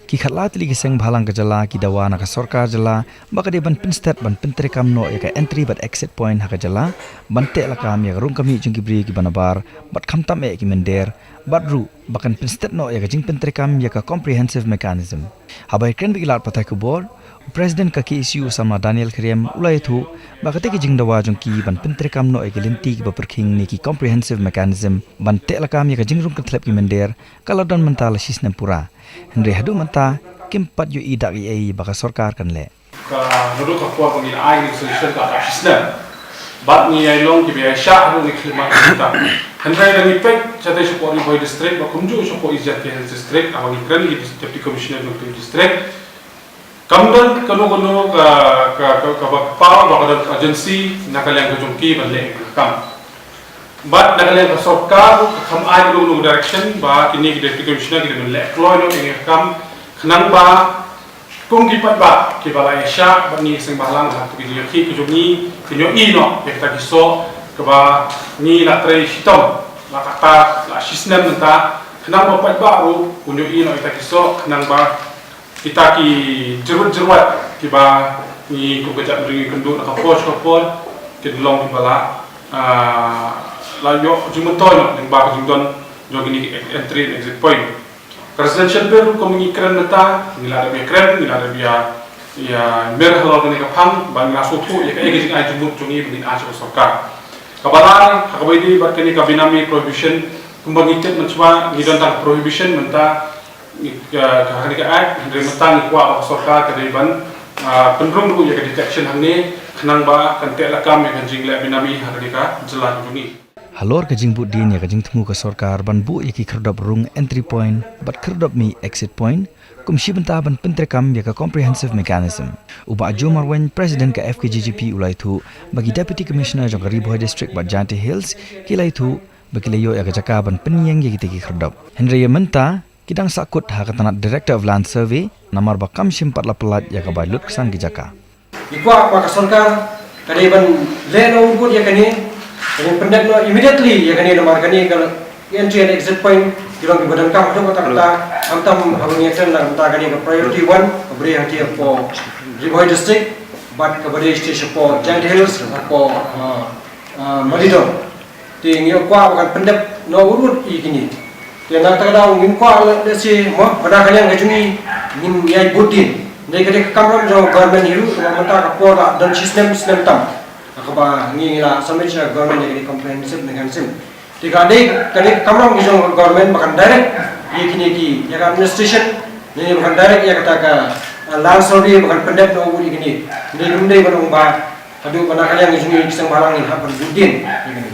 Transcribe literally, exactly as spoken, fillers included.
Ki khatlai tylli ki seng bhalang ka jylla ki dawa na ka sorkar jylla ba ka dei ban pynstet ban pyntreikam noh ïa ka entry bad exit point ha ka jylla, ban teh lakam ïa ka rung ka mih jong ki briew kiba nabar, bad khamtam eh ki mynder, bad ruh ba kan pynstet noh ïa ka jingpyntreikam ïa ka comprehensive mechanism. Haba ïakren bad ki lad pathai khubor, u President ka K S U u samla Daniel Khyriem u la ïathuh ba katei ka jingdawa jong ki ban pyntreikam noh ïa ki lynti kiba pyrkhing ne ki comprehensive mechanism ban teh lakam ïa ka jingrung kynthlep ki mynder ka la don mynta la shisnem pura. Hynrei haduh mynta kim pat ïohi dak ei ei ba ka sorkar kan leh. Ka, naduh ka por ba ngi la ai ngi solution ka la shisnem. Bad ngi ïai long kiba ïaishah haduh ngi khlem mat mynta. Hynrei lada ngi peit shatei shapoh Ri Bhoi District bad kumjuh shapoh East Jaintia Hills District, haba ngi kren ïa ki Deputy Commissioner jong ka district, kam don kano kano ka, ka, ka, kaba kpaw ba ka don ka urgency na ka liang ka jong ki ban leh ïa ka kam. Bad na ka liang ka sorkar ruh ka kham ai kano kano direction ba kine ki Deputy Commissioner ki dei ban leh kloi noh ïa ka kam, khnang ba kum ki paidbah kiba la ïaishah bad ngi ki seng bhalang ha kito ki jingïakhih ka jong ngi, kin ïohi noh ïa kita ki soh kiba ngi la trei shitom la kata la shisnem mynta, khnang ba paidbah ruh un ïohi noh ïa kita ki soh, khnang ba kita ki jyrwat jyrwat kiba ngi kum ka jaitbynriew ngi kynduh na ka por sha ka por kin long kiba la, ah, la ïoh jingmyntoi noh lyngba ka jingdon jong kine ki entry and exit point. Ka Residential Bill ruh kum ngi kren mynta, ngi la dep ïakren, ngi la dep ïa, ïamir halor kane ka phang, ba ngi la sngewthuh ïa kaei ka jingai jingmut jong ngi ba ngin ai sha ka sorkar. Kaba lai, ha kaba ïadei bad kane ka Benami Prohibition, kumba ngi tip mynshuwa, ngi don tang prohibition mynta, ngi, ah, ha kane ka Act, hynrei mynta ngi kwah ba ka sorkar ka dei ban, ah, pynrung ruh ïa ka detection hangne, khnang ba kan teh lakam ïa ka jingleh benami ha kane ka jylla ka jong ngi. Halor ka jingbud dien ïa ka jingthmu ka sorkar ban buh ïa ki khyrdop rung entry point bad khyrdop mih exit point, kum shi bynta ban pyntreikam ïa ka comprehensive mechanism, u Bah Joe Marwein, President ka F K J G P, u la ïathuh ba ki Deputy Commissioner jong ka Ri Bhoi District bad Jaintia Hills ki la ïathuh ba ki la ïoh ïa ka jaka ban pynïeng ïa kita ki khyrdop. Hynrei ïa mynta ki dang sahkut ha ka tnat Director of Land Survey namar ba kam shym pat la pyllait ïa ka bai lut ksang ki jaka. Ngi kwah ba ka sorkar ka dei ban leh noh u bud ïa kane, ka dei pyndep noh immediately ïa kane namar kane ka entry and exit point ki long kiba donkam haduh katta katta, khamtam haba ngi ïakren na ka bynta kane ka priority one, kaba dei hangne hapoh Ri Bhoi District bad kaba dei sha, shapoh Jaintia Hills, hapoh, ah, ah, Malidong. Te ngi kwah ba kan pyndep noh u bud ïa kine. Te na kata ka daw ngim kwah lehse mo ba na ka liang ka jong ngi ngin ïai bud dien. Dei ka dei ka kamram jong ka government hi ruh, te mynta ka por la don shi snem, snem tam. Kaba ngi la submit sha government ïa ka dei comprehensive mechanism. Te ka dei, ka dei ka kamram ka jong ka government ba kan direct ïa kine ki, ïa ka administration, ne ba kan direct ïa kata ka, ah, land survey ba kan pyndep noh u bud ïa kine. Dei kum dei ba long ba haduh ba na ka liang ka jong ngi ki seng bhalang ngin hap ban bud dien ïa kine.